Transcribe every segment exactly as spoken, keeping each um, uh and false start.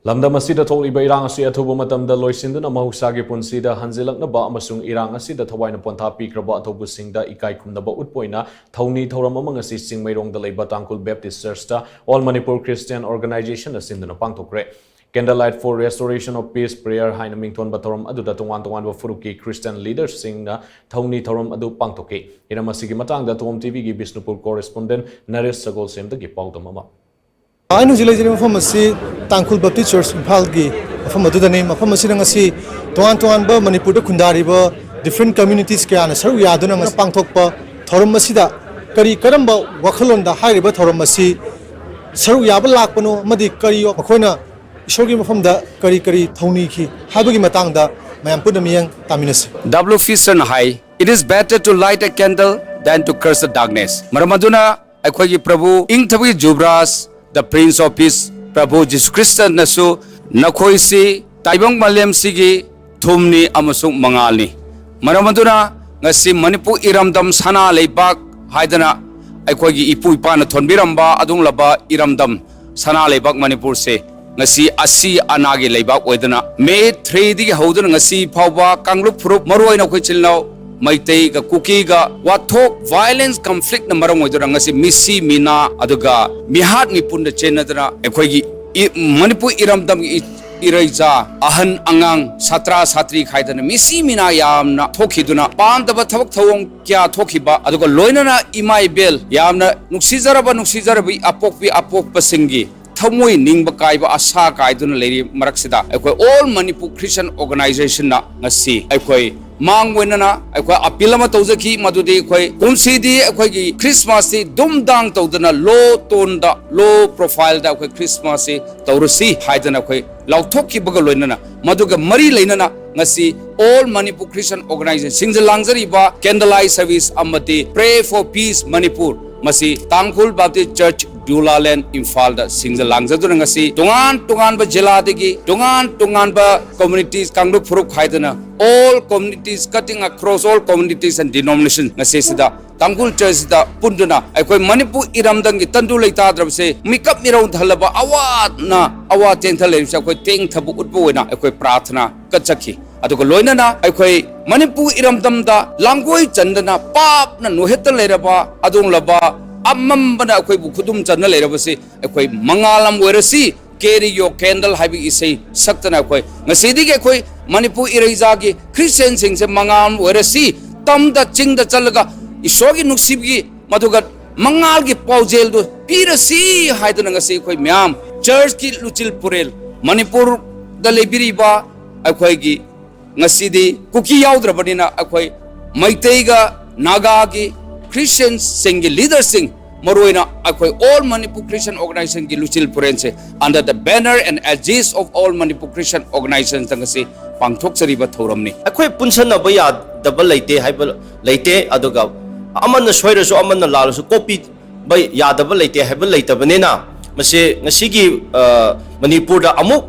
ꯂꯝꯗꯝ ꯑꯁꯤꯗ ꯊꯣꯛꯂꯤꯕ ꯏꯔꯥꯡ ꯑꯁꯤ ꯑꯊꯨꯕ ꯃꯇꯝꯗ ꯂꯣꯏꯁꯤꯟꯗꯨꯅ ꯃꯍꯧꯁꯥꯒꯤ ꯄꯨꯟꯁꯤꯗ ꯍꯟꯖꯤꯜꯂꯛꯅꯕ ꯑꯃꯁꯨꯡ ꯏꯔꯥꯡ ꯑꯁꯤꯗ ꯊꯋꯥꯏꯅ ꯄꯣꯟꯊꯥ ꯄꯤꯈ꯭ꯔꯕ ꯑꯊꯧꯕꯁꯤꯡꯗ ꯏꯀꯥꯏ ꯈꯨꯝꯅꯕ ꯎꯠꯄ ꯑꯣꯏꯅ ꯊꯧꯅꯤ ꯊꯧꯔꯝ ꯑꯃ ꯉꯁꯤ ꯆꯤꯡꯃꯩꯔꯣꯡꯗ ꯂꯩꯕ ꯇꯥꯡꯈꯨꯜ ꯕꯦꯞꯇꯤꯁ ꯆꯔꯆꯇ All Manipur Christian Organization ꯅ ꯁꯤꯟꯗꯨꯅ ꯄꯥꯡꯊꯣꯛꯈ꯭ꯔꯦ꯫ Candlelight for Restoration of Peace Prayer ꯍꯥꯏꯅ ꯃꯤꯡꯊꯣꯟꯕ ꯊꯧꯔꯝ ꯑꯗꯨꯗ ꯇꯣꯉꯥꯟ ꯇꯣꯉꯥꯟꯕ ꯐꯨꯔꯨꯞꯀꯤ Christian leader ꯁꯤꯡꯅ ꯊꯧꯅꯤ ꯊꯧꯔꯝ ꯑꯗꯨ ꯄꯥꯡꯊꯣꯛꯈꯤ꯫ ꯍꯤꯔꯝ ꯑꯁꯤꯒꯤ ꯃꯇꯥꯡꯗ ꯇꯣꯝ ꯇꯤꯚꯤꯒꯤ ꯕꯤꯁꯅꯨꯄꯨꯔ correspondent ꯅꯔꯦꯁ ꯁꯒꯣꯜꯁꯦꯝꯗꯒꯤ ꯄꯥꯎꯗꯝ ꯑꯃ꯫ ꯑꯩꯅ ꯍꯧꯖꯤꯛ ꯂꯩꯖꯔꯤꯕ ꯃꯐꯝ ꯑꯁꯤ ꯇꯥꯡꯈꯨꯜ ꯕꯞꯇꯤꯁ ꯆꯔꯆ ꯏꯝꯐꯥꯜꯒꯤ ꯃꯐꯝ ꯑꯗꯨꯗꯅꯤ꯫ ꯃꯐꯝ ꯑꯁꯤꯗ ꯉꯁꯤ ꯇꯣꯉꯥꯟ ꯇꯣꯉꯥꯟꯕ ꯃꯅꯤꯄꯨꯔꯗ ꯈꯨꯟꯗꯥꯔꯤꯕ different communities ꯀꯌꯥꯅ ꯁꯔꯨꯛ ꯌꯥꯗꯨꯅ ꯉꯁꯤ ꯄꯥꯡꯊꯣꯛꯄ ꯊꯧꯔꯝ ꯑꯁꯤꯗ ꯀꯔꯤ ꯀꯔꯝꯕ ꯋꯥꯈꯜꯂꯣꯟꯗ ꯍꯥꯏꯔꯤꯕ ꯊꯧꯔꯝ ꯑꯁꯤ ꯁꯔꯨꯛ ꯌꯥꯕ ꯂꯥꯛꯄꯅꯣ ꯑꯃꯗꯤ ꯀꯔꯤ ꯃꯈꯣꯏꯅ ꯏꯁꯣꯔꯒꯤ ꯃꯐꯝꯗ ꯀꯔꯤ ꯀꯔꯤ ꯊꯧꯅꯤꯈꯤ ꯍꯥꯏꯕꯒꯤ ꯃꯇꯥꯡꯗ ꯃꯌꯥꯝ ꯄꯨꯟꯅ ꯃꯤꯠꯌꯦꯡ ꯇꯥꯃꯤꯟꯅꯁꯤ꯫ W. Fisher ꯅ ꯍꯥꯏ, "It is better to light a candle than to curse the darkness." ꯃꯔꯝ ꯑꯗꯨꯅ ꯑꯩꯈꯣꯏꯒꯤ ꯄ꯭ꯔꯚꯨ ꯏꯪꯊꯕꯒꯤ ꯖꯨꯕꯔꯥꯖ, the Prince of Peace, ꯄ꯭ꯔꯚꯨ ꯖꯤꯁꯨ ꯈ꯭ꯔꯤꯁꯇꯅꯁꯨ, "ꯅꯈꯣꯏꯁꯤ ꯇꯥꯏꯕꯪ ꯃꯥꯂꯦꯝꯁꯤꯒꯤ ꯊꯨꯝꯅꯤ ꯑꯃꯁꯨꯡ ꯃꯉꯥꯜꯅꯤ"꯫ ꯃꯔꯝ ꯑꯗꯨꯅ ꯉꯁꯤ ꯃꯅꯤꯄꯨꯔ ꯏꯔꯝꯗꯝ ꯁꯅꯥ ꯂꯩꯕꯥꯛ ꯍꯥꯏꯗꯅ ꯑꯩꯈꯣꯏꯒꯤ ꯏꯄꯨ ꯏꯄꯥꯅ ꯊꯣꯟꯕꯤꯔꯝꯕ ꯑꯗꯨꯒꯨꯝꯂꯕ ꯏꯔꯝꯗꯝ ꯁꯅꯥ ꯂꯩꯕꯥꯛ ꯃꯅꯤꯄꯨꯔꯁꯦ ꯉꯁꯤ ꯑꯁꯤ ꯑꯅꯥꯒꯤ ꯂꯩꯕꯥꯛ ꯑꯣꯏꯗꯨꯅ May three ꯗꯒꯤ ꯍꯧꯗꯨꯅ ꯉꯁꯤ ꯐꯥꯎꯕ ꯀꯥꯡꯂꯨꯞ ꯐꯨꯔꯨꯞ, ꯃꯔꯨꯑꯣꯏꯅ ꯑꯩꯈꯣꯏ ꯏꯆꯤꯜ ꯏꯅꯥꯎ ꯃꯩꯇꯩꯒ ꯀꯨꯀꯤꯒ ꯋꯥꯊꯣꯛ, violence, conflict ꯅ ꯃꯔꯝ ꯑꯣꯏꯗꯨꯅ ꯉꯁꯤ ꯃꯤꯁꯤ ꯃꯤꯅꯥ ꯑꯗꯨꯒ ꯃꯤꯍꯥꯠ ꯃꯤꯄꯨꯟꯗ ꯆꯦꯟꯅꯗꯨꯅ ꯑꯩꯈꯣꯏꯒꯤ ꯏ-, ꯃꯅꯤꯄꯨꯔ ꯏꯔꯝꯗꯝꯒꯤ ꯏ-, ꯏꯔꯩꯆꯥ, ꯑꯍꯟ ꯑꯉꯥꯡ, ꯁꯥꯇ꯭ꯔ ꯁꯥꯇ꯭ꯔꯤ ꯈꯥꯏꯗꯅ ꯃꯤꯁꯤ ꯃꯤꯅꯥ ꯌꯥꯝꯅ ꯊꯣꯛꯈꯤꯗꯨꯅ, ꯄꯥꯝꯗꯕ ꯊꯕꯛ ꯊꯧꯑꯣꯡ ꯀꯌꯥ ꯊꯣꯛꯈꯤꯕ, ꯑꯗꯨꯒ ꯂꯣꯏꯅꯅ ꯏꯃꯥ ꯏꯕꯦꯜ ꯌꯥꯝꯅ ꯅꯨꯡꯁꯤꯖꯔꯕ, ꯅꯨꯡꯁꯤꯖꯔꯕꯤ ꯑꯄꯣꯛꯄꯤ ꯑꯄꯣꯛꯄꯁꯤꯡꯒꯤ ꯊꯃꯣꯏ ꯅꯤꯡꯕ ꯀꯥꯏꯕ, ꯑꯁꯥ ꯀꯥꯏꯗꯨꯅ ꯂꯩꯔꯤ ꯃꯔꯛꯁꯤꯗ, ꯑꯩꯈꯣꯏ All Manipur Christian Organization ꯅ ꯉꯁꯤ ꯑꯩꯈꯣꯏ ꯃꯥꯡ ꯑꯣꯏꯅꯅ ꯑꯩꯈꯣꯏ appeal ꯑꯃ ꯇꯧꯖꯈꯤ, ꯃꯗꯨꯗꯤ ꯑꯩꯈꯣꯏ ꯀꯨꯝꯁꯤꯗꯤ ꯑꯩꯈꯣꯏꯒꯤ Christmas ꯁꯤ ꯗꯨꯝꯗꯥꯡ ꯇꯧꯗꯅ, low tone ꯗ, low profile ꯗ ꯑꯩꯈꯣꯏ Christmas ꯁꯤ ꯇꯧꯔꯁꯤ ꯍꯥꯏꯗꯅ ꯑꯩꯈꯣꯏ ꯂꯥꯎꯊꯣꯛꯈꯤꯕꯒ ꯂꯣꯏꯅꯅ, ꯃꯗꯨꯒ ꯃꯔꯤ ꯂꯩꯅꯅ ꯉꯁꯤ All Manipur Christian Organization ꯁꯤꯡꯗ ꯂꯥꯡꯖꯔꯤꯕ Candlelight Service ꯑꯃꯗꯤ Pray for Peace Manipur, ꯃꯁꯤ ꯇꯥꯡꯈꯨꯜ Baptist Church, ꯗꯤꯎꯂꯥꯂꯦꯟ, ꯏꯝꯐꯥꯜꯗ ꯁꯤꯡꯗ ꯂꯥꯡꯖꯗꯨꯅ ꯉꯁꯤ ꯇꯣꯉꯥꯟ ꯇꯣꯉꯥꯟꯕ ꯖꯤꯂꯥꯗꯒꯤ, ꯇꯣꯉꯥꯟ ꯇꯣꯉꯥꯟꯕ communities, ꯀꯥꯡꯂꯨꯞ ꯐꯨꯔꯨꯞ ꯈꯥꯏꯗꯅ, all communities, cutting across all communities and denomination, ꯉꯁꯤꯁꯤꯗ ꯇꯥꯡꯈꯨꯜ ꯆꯔꯆꯁꯤꯗ ꯄꯨꯟꯗꯨꯅ ꯑꯩꯈꯣꯏ ꯃꯅꯤꯄꯨꯔ ꯏꯔꯝꯗꯝꯒꯤ ꯇꯟꯗꯨ ꯂꯩꯇꯥꯗ꯭ꯔꯕꯁꯦ, ꯃꯤꯀꯞ ꯃꯤꯔꯧ ꯊꯜꯂꯕ, ꯑꯋꯥꯅ ꯑꯋꯥ ꯆꯦꯟꯊ ꯂꯩꯔꯤꯕꯁꯦ ꯑꯩꯈꯣꯏ ꯇꯦꯡꯊꯕ ꯎꯠꯄ ꯑꯣꯏꯅ ꯑꯩꯈꯣꯏ ꯄ꯭ꯔꯥꯔꯊꯅꯥ ꯀꯠꯆꯈꯤ꯫ ꯑꯗꯨꯒ ꯂꯣꯏꯅꯅ ꯑꯩꯈꯣꯏ ꯃꯅꯤꯄꯨꯔ ꯏꯔꯝꯗꯝꯗ ꯂꯥꯡꯒꯣꯏ ꯆꯟꯗꯅ ꯄꯥꯞꯅ ꯅꯣꯏꯍꯠꯇ ꯂꯩꯔꯕ ꯑꯗꯣꯡꯂꯕ ꯑꯃꯝꯕꯅ ꯑꯩꯈꯣꯏꯕꯨ ꯈꯨꯗꯨꯝ ꯆꯟꯅ ꯂꯩꯔꯕꯁꯤ ꯑꯩꯈꯣꯏ ꯃꯉꯥꯜ ꯑꯃ ꯑꯣꯏꯔꯁꯤ꯫ Carry Your Candle ꯍꯥꯏꯕ ꯏꯁꯩ ꯁꯛꯇꯅ ꯑꯩꯈꯣꯏ ꯉꯁꯤꯗꯒꯤ ꯑꯩꯈꯣꯏ ꯃꯅꯤꯄꯨꯔ ꯏꯔꯩꯖꯥꯒꯤ ꯈ꯭ꯔꯤꯁꯇꯤꯌꯥꯟꯁꯤꯡꯁꯦ ꯃꯉꯥꯜ ꯑꯃ ꯑꯣꯏꯔꯁꯤ꯫ ꯇꯝꯗ ꯆꯤꯡꯗ ꯆꯠꯂꯒ ꯏꯁꯣꯔꯒꯤ ꯅꯨꯡꯁꯤꯕꯒꯤ ꯃꯗꯨꯒ ꯃꯉꯥꯜꯒꯤ ꯄꯥꯎꯖꯦꯜꯗꯨ ꯄꯤꯔꯁꯤ ꯍꯥꯏꯗꯨꯅ ꯉꯁꯤ ꯑꯩꯈꯣꯏ ꯃꯌꯥꯝ ꯆꯔꯆꯀꯤ ꯂꯨꯆꯤꯜ ꯄꯨꯔꯦꯜ, ꯃꯅꯤꯄꯨꯔꯗ ꯂꯩꯕꯤꯔꯤꯕ ꯑꯩꯈꯣꯏꯒꯤ, ꯉꯁꯤꯗꯤ ꯀꯨꯀꯤ ꯌꯥꯎꯗ꯭ꯔꯕꯅꯤꯅ ꯑꯩꯈꯣꯏ ꯃꯩꯇꯩꯒ ꯅꯥꯒꯥꯒꯤ ꯈ꯭ꯔꯤꯁꯇꯤꯌꯥꯟꯁꯤꯡꯒꯤ ꯂꯤꯗꯔꯁꯤꯡ, ꯃꯔꯨꯑꯣꯏꯅ ꯑꯩꯈꯣꯏ All Manipur Christian Organizationꯒꯤ ꯂꯨꯆꯤꯜ ꯄꯨꯔꯦꯜꯁꯦ under the banner and aegis of All Manipur Christian Organization ꯉꯁꯤ ꯄꯥꯡꯊꯣꯛꯆꯔꯤꯕ ꯊꯧꯔꯝꯅꯤ꯫ ꯑꯩꯈꯣꯏ ꯄꯨꯟꯁꯟꯅꯕ ꯌꯥꯗꯕ ꯂꯩꯇꯦ ꯍꯥꯏꯕ ꯂꯩꯇꯦ, ꯑꯗꯨꯒ ꯑꯃꯅ ꯁꯣꯏꯔꯁꯨ ꯑꯃꯅ ꯂꯥꯜꯂꯁꯨ ꯀꯣꯛꯄꯤꯕ ꯌꯥꯗꯕ ꯂꯩꯇꯦ ꯍꯥꯏꯕ ꯂꯩꯇꯕꯅꯤꯅ, ꯃꯁꯤ ꯉꯁꯤꯒꯤ, ꯑ, ꯃꯅꯤꯄꯨꯔꯗ ꯑꯃꯨꯛ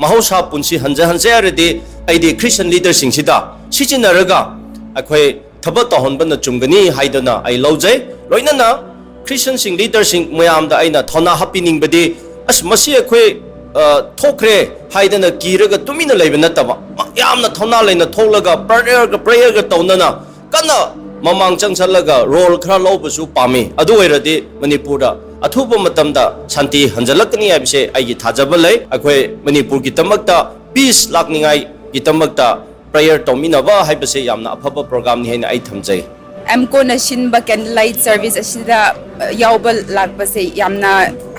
ꯃꯍꯧꯁꯥ ꯄꯨꯟꯁꯤ ꯍꯟꯖ ꯍꯟꯖ ꯍꯥꯏꯔꯗꯤ ꯑꯩꯗꯤ ꯈ꯭ꯔꯤꯁꯇꯤꯌꯥꯟ ꯂꯤꯗꯔꯁꯤꯡꯁꯤꯗ ꯁꯤꯖꯤꯟꯅꯔꯒ ꯑꯩꯈꯣꯏ ꯊꯕꯛ ꯇꯧꯍꯟꯕꯅ ꯆꯨꯝꯒꯅꯤ ꯍꯥꯏꯗꯨꯅ ꯑꯩ ꯂꯧꯖꯩ꯫ ꯂꯣꯏꯅꯅ ꯈ꯭ꯔꯤꯁꯇꯤꯌꯥꯟꯁꯤꯡ, ꯂꯤꯗꯔꯁꯤꯡ ꯃꯌꯥꯝꯗ ꯑꯩꯅ ꯊꯧꯅꯥ ꯍꯥꯞꯄꯤꯅꯤꯡꯕꯗꯤ, ꯑꯁ, ꯃꯁꯤ ꯑꯩꯈꯣꯏ, ꯑ, ꯊꯣꯛꯈ꯭ꯔꯦ ꯍꯥꯏꯗꯅ ꯀꯤꯔꯒ ꯇꯨꯃꯤꯟꯅ ꯂꯩꯕ ꯅꯠꯇꯕ, ꯌꯥꯝꯅ ꯊꯧꯅꯥ ꯂꯩꯅ ꯊꯣꯛꯂꯒ ꯄ꯭ꯔꯦꯌꯔꯒ, ꯄ꯭ꯔꯦꯌꯔꯒ ꯇꯧꯅꯅ ꯀꯟꯅ ꯃꯃꯥꯡ ꯆꯪꯁꯜꯂꯒ ꯔꯣꯜ ꯈꯔ ꯂꯧꯕꯁꯨ ꯄꯥꯝꯃꯤ꯫ ꯑꯗꯨ ꯑꯣꯏꯔꯗꯤ ꯃꯅꯤꯄꯨꯔꯗ ꯑꯊꯨꯕ ꯃꯇꯝꯗ ꯁꯥꯟꯇꯤ ꯍꯟꯖꯜꯂꯛꯀꯅꯤ ꯍꯥꯏꯕꯁꯦ ꯑꯩꯒꯤ ꯊꯥꯖꯕ ꯂꯩ꯫ ꯑꯩꯈꯣꯏ ꯃꯅꯤꯄꯨꯔꯒꯤꯗꯃꯛꯇ ꯄꯤꯁ ꯂꯥꯛꯅꯤꯡꯉꯥꯏꯒꯤꯗꯃꯛꯇ ꯄ꯭ꯔꯦꯌꯔ ꯇꯧꯃꯤꯟꯅꯕ ꯍꯥꯏꯕꯁꯦ ꯌꯥꯝꯅ ꯑꯐꯕ ꯄ꯭ꯔꯣꯒ꯭ꯔꯥꯝꯅꯤ ꯍꯥꯏꯅ ꯑꯩ ꯊꯝꯖꯩ꯫ ꯑꯦꯝꯀꯣꯅ ꯁꯤꯟꯕ ꯀꯦꯟꯗꯜ ꯂꯥꯏꯠ ꯁꯔꯚꯤꯁ ꯑꯁꯤꯗ, ꯑ, ꯌꯥꯎꯕ ꯂꯥꯛꯄꯁꯦ ꯌꯥꯝꯅ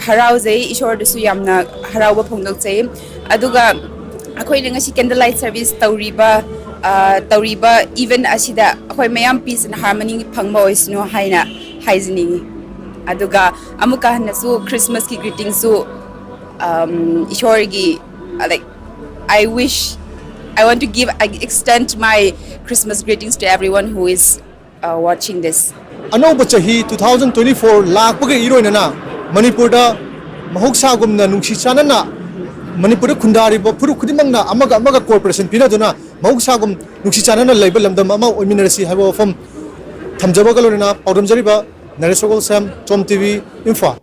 ꯍꯔꯥꯎꯖꯩ, ꯏꯁꯣꯔꯗꯁꯨ ꯌꯥꯝꯅ ꯍꯔꯥꯎꯕ ꯐꯣꯡꯗꯣꯛꯆꯩ꯫ ꯑꯗꯨꯒ ꯑꯩꯈꯣꯏꯅ ꯉꯁꯤ ꯀꯦꯟꯗꯜ ꯂꯥꯏꯠ ꯁꯔꯚꯤꯁ ꯇꯧꯔꯤꯕ, ꯑ, ꯇꯧꯔꯤꯕ ꯏꯚꯦꯟꯠ ꯑꯁꯤꯗ ꯑꯩꯈꯣꯏ ꯃꯌꯥꯝ ꯄꯤꯁ ꯑꯦꯟ ꯍꯥꯔꯃꯅꯤ ꯐꯪꯕ ꯑꯣꯏꯁꯅꯨ ꯍꯥꯏꯅ ꯍꯥꯏꯖꯅꯤꯡꯉꯤ꯫ ꯑꯗꯨꯒ ꯑꯃꯨꯛꯀ ꯍꯟꯅꯁꯨ ꯈ꯭ꯔꯤꯁꯃꯥꯁꯀꯤ ꯒ꯭ꯔꯤꯇꯤꯡꯁꯨ, ꯑꯝ, ꯏꯁꯣꯔꯒꯤ, like, I wish, I want to give, I extend my Christmas greetings to everyone who is, uh, watching this. ꯑꯅꯧꯕ ꯆꯍꯤ two thousand twenty four ꯂꯥꯛꯄꯒ ꯏꯔꯣꯏꯅꯅ ꯃꯅꯤꯄꯨꯔꯗ ꯃꯍꯧꯁꯥꯒꯨꯝꯅ ꯅꯨꯡꯁꯤ ꯆꯥꯟꯅꯅ ꯃꯅꯤꯄꯨꯔꯗ ꯈꯨꯟꯗꯥꯔꯤꯕ ꯐꯨꯔꯨꯞ ꯈꯨꯗꯤꯡꯃꯛꯅ ꯑꯃꯒ ꯑꯃꯒ ꯀꯣꯑꯣꯄꯔꯦꯁꯟ ꯄꯤꯅꯗꯨꯅ ꯃꯍꯧꯁꯥꯒꯨꯝ ꯅꯨꯡꯁꯤ ꯆꯥꯟꯅꯅ ꯂꯩꯕ ꯂꯝꯗꯝ ꯑꯃ ꯑꯣꯏꯃꯤꯟꯅꯔꯁꯤ ꯍꯥꯏꯕ ꯋꯥꯐꯝ ꯊꯝꯖꯕꯒ ꯂꯣꯏꯅꯅ ꯄꯥꯎꯗꯝꯖꯔꯤꯕ ꯅꯔꯦꯁ ꯁꯒꯣꯜꯁꯦꯝ, ꯆꯣꯝ ꯇꯤ ꯚꯤ, ꯏꯝꯐꯥꯜ꯫